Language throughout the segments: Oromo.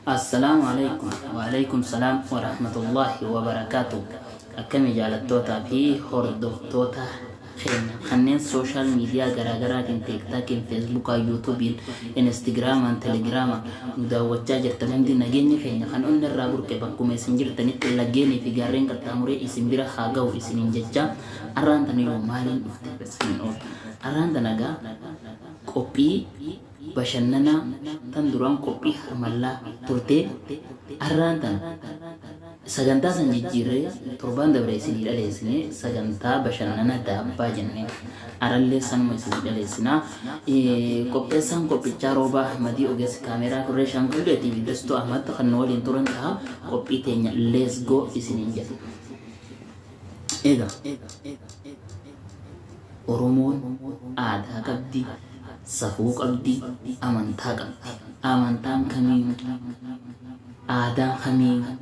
Assalaamu alaikum waalaikum salaam warahmatullaahi wabarakaatu. Akkami jaalattootaa fi hordoftoota keenya kanneen social media garaagaraatiin TikTokiin, Facebookaan, YouTubein, Instagramaan, Telegramaan nu daawwachaa jirtan hundi nageenyi keenya kan onni irraa burqe bakkuma isin jirtanitti laggeenii fi gaarreen qaxxaamuree isin bira haa ga'u isiniin jechaa arraan tana yoo maaliin dhufte isiniin oolu arraan tana gaa qophii bashannanaa tan duraan qophii harmallaa turtee arraan tana sagantaa san jijjiirree torbaan dabre isinii dhaleessine sagantaa bashannana daabbaa jennee arallee sanuma isinii dhaleessinaa. Qopheessaan qophichaa Roobaa Ahmadii, ogeessi kaameeraa Firree Shaangulleetii fi Dastoo Ahmad kan nu waliin turan ta'a. Qophii teenya let's go isiniin jedha. Egaa Oromoon aadaa qabdi, safuu qabdi, amantaa qabdi. Amantaan kamiinuu, aadaan kamiinuu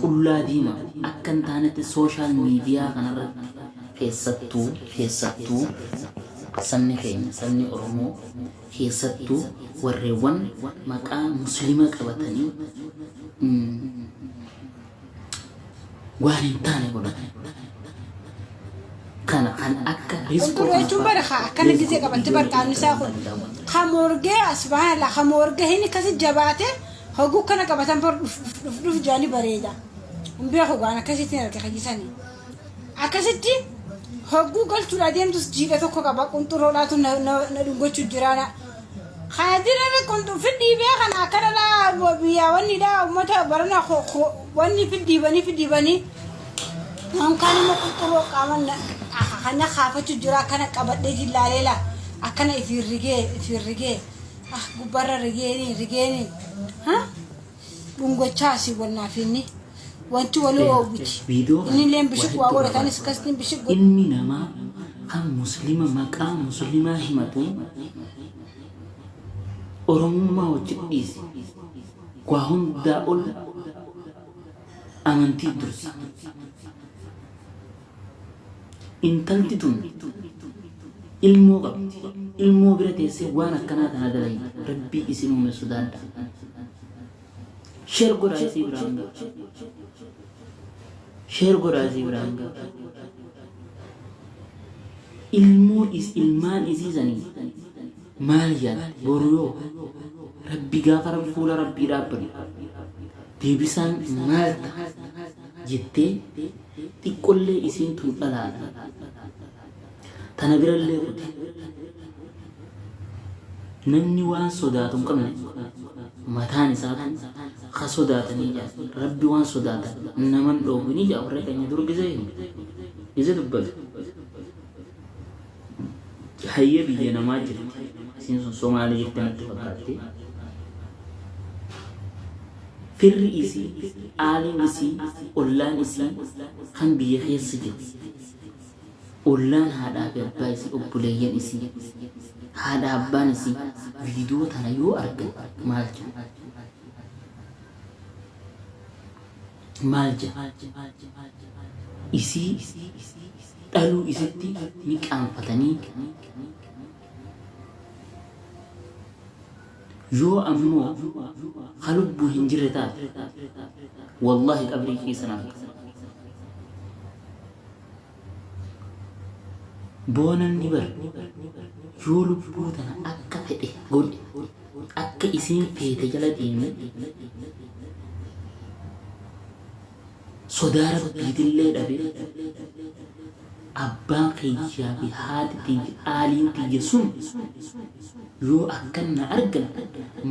qullaa diimaa akka hin taanetti social media kanarratti keessattuu keessattuu sabni keenya sabni Oromoo keessattuu warreewwan maqaa muslima qabatanii waan hin taane godhan kana kan akka riskoo Qunxuroo kana jechuun fa'aa bara haa akkana let's gizee go qabatti viidiyoo bar na qaamni cina isaa kun galtan daawwadha. ka morgee subhanallah ka morgee hin akkasi jabaate hoguu kana qabatan bar dhuf dhuf dhuf dhuf jaani bareeda hin beeku gaan akkasitti arge kayyisanii akkasitti hogguu galchuudha deemtus jiidha tokko qaba qunxuroodhaatu na na na dhungachuu jiraana Kana dirara qunxu fidhiibee kana akkana laa biyyaa wannidha ummata barana wanni fidhiibanii fidhiibanii yookaan immoo qunxuroo qaama kana kaafachuu jira akkana qabadheetiin laalee laa akkana ifiin rigee ifiin rigee ah gubbarra rigeeni rigeeni ha dhungachaa asii wannaaf inni wanti walii oowwiti Viidiyoo kana inni illeen waa bishiq waa hedduu godhe irraa kanis barattu. akkasitti bishiq godhe. Ilmi namaa kan muslima maqaa muslimaa himatu Oromummaa wajjin dhiisi. Waa hundaa ol amantii dursa. Intalti tun ilmoo qabdi. Ilmoo bira teessee waan akkanaa tana dalaydi. Rabbii isin uume sodaadha. Share godhaa isii biraan ga'a. Share godhaa isii biraan ga'a. Ilmoo is ilmaan isii sanii maal yaadde boru yoo rabbi gaafa fuula rabbii dhaabbannu deebisaan maal ta'a jettee xiqqollee isiin tun dhalaadha. Tana birallee kute. Namni waan sodaatu hin qabne mataan isaatu ka sodaatanii jaa rabbi waan sodaatan naman dhoowwinii jaa warra keenya dur gizee himu gizee dubbatu. Hayyee biyya namaa jirti isiin sun Somaalee jirti natti fakkaatti. Firri isii, aaliin isii, ollaan isii kan biyya keessa jiru Ollaan haadhaa fi abbaa isii obboleeyyan isii haadha abbaan isii viidiyoo tana yoo argan maal jedhu? Maal jedha? Isii dhaluu isitti ni qaanfatanii yoo ammoo ka lubbuun hin jirre taate wallaahi qabrii keessa na arga. Boo namni bar yoo lubbuu tana akka fedhe godhe akka isiin feete jala deeme sodaa rabbiitillee dhabe abbaan kiyyaa fi haati tiyya aaliin tiyya sun yoo akkan na argan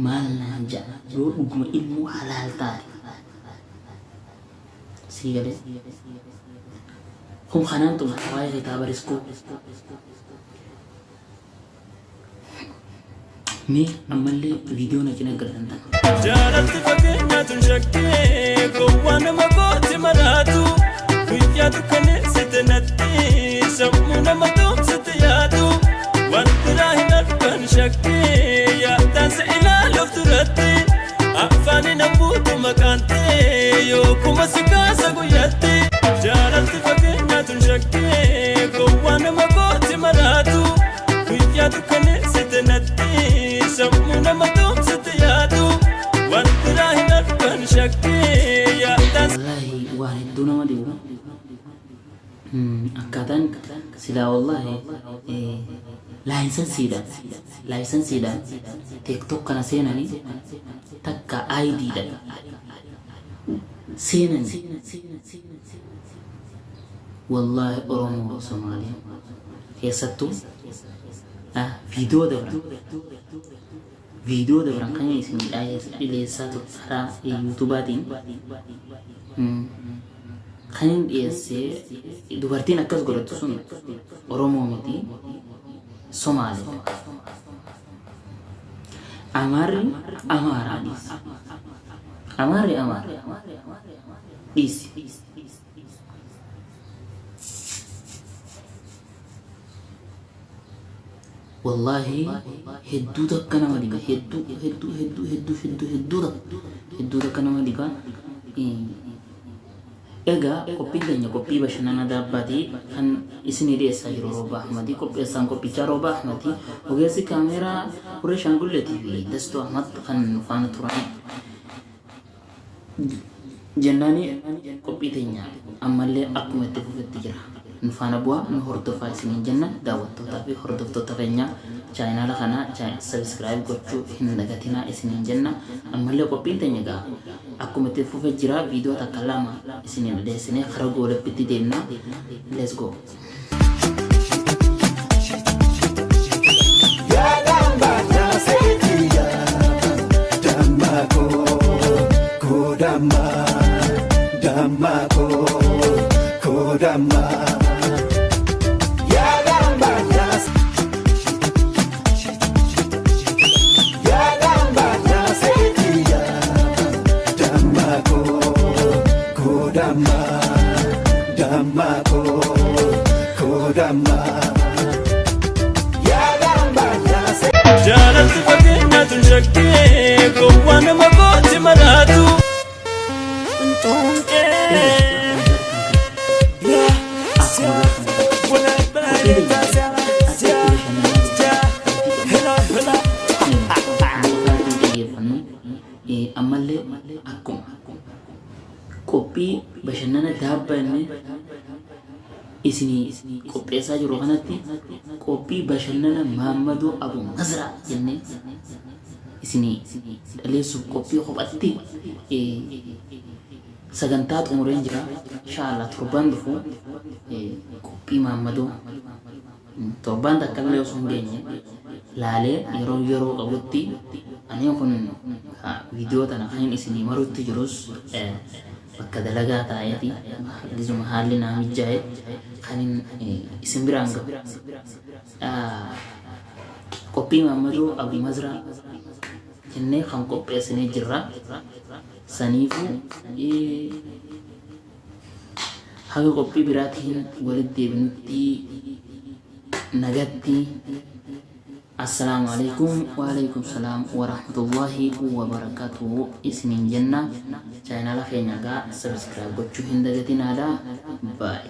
maal naan ja'a yoo dhuguma ilmoo halaal taate Sii galee. Kun kanaan xumura waa'ee kitaaba riskuu. Mee ammallee viidiyoo na cina gartan tana. Jaalalti fageenya tun shakkee gowwaa nama gooti maraatu guyyaa dukkaneessite natti sammuu nama tumsite yaadu waan biraa hin argan shakkee yaadaan si ilaaluuf duratti Afaani na buutu maqaan tee yoo kuma si kaasa guyyatti jaalalti fageenya tun shakkee gowwaa nama gooti maraatu guyyaa dukkaneessite natti sammuu nama tumsite. Akkaataan silaa wallaahi laayisansiidhaan laayisansiidhaan TikTok kana seenanii takka IDdhaan seenanii wallaahi Oromoo Somaaliyaa keessattuu viidiyoo dabran viidiyoo dabran kan isin dhiyeessaa ture karaa yuutuubaatiin kan hin dhiyeessee dubartiin akkas godhattu sun Oromoo miti, Somaaleedha. Amaarri Amaaraa dhiisi. Amaarri Amaara dhiisi. Wallaahi hedduu takka nama dhiba, hedduu hedduu hedduu hedduu hedduu hedduu takka hedduu takka nama dhiba. Egaa qophiin keenya qophii bashannana daabbaatii kan isinii dhiyeessaa jiru Roobaa Ahmadii, qopheessaan qophichaa Roobaa Ahmadii, ogeessi kaameeraa Hurree Shaangulleetii fi Dastuu Ahmad kan nu faana turan. Jennaani qophii teenya ammallee akkuma itti fufetti jira. Nu faana bu'aa, nu hordofaa isiniin jenna. Daawwattootaa fi hordoftoota keenya chaayinaala kana subscribe gochuu hin dagatinaa isiniin jenna. Ammallee qophiin teenya egaa akkuma itti fufe jira. Viidiyoo takka lama isiniin dhiyeessinee karaa goolabbitti deemna. Let's go. Jaalalti fageenyaatu hin shakkee gowwaa nama gooti maraatu. Xiyyeeffannu ammallee akkuma qophii bashannana daabbaa inni isinii qopheessaa jiru kanatti qophii bashannana Maammadoo Abu Nazraa jennee isinii dhaleessuuf qophii kophatti sagantaa xumureen jira. Inshaallah torbaan dhufu qophii Maammadoo torbaan takka illee osoo hin geenye laalee yeroo yeroo qabutti ani kun viidiyoo tana kan isinii marutti jirus bakka dalagaa taa'eeti gizuma haalli naa mijaa'e kan isin biraan gahu. Qophii Maammadoo Abu Mazraa jennee kan qopheessinee jirra. Saniifuu haga qophii biraatiin walitti deebinutti nagatti. Assalaamu alaikum waalaikum salaam warahmatullahi wabarakatuh isiniin jenna. Chaayinaala keenya gaa subscribe gochuu hin dagatinaadha. Bye.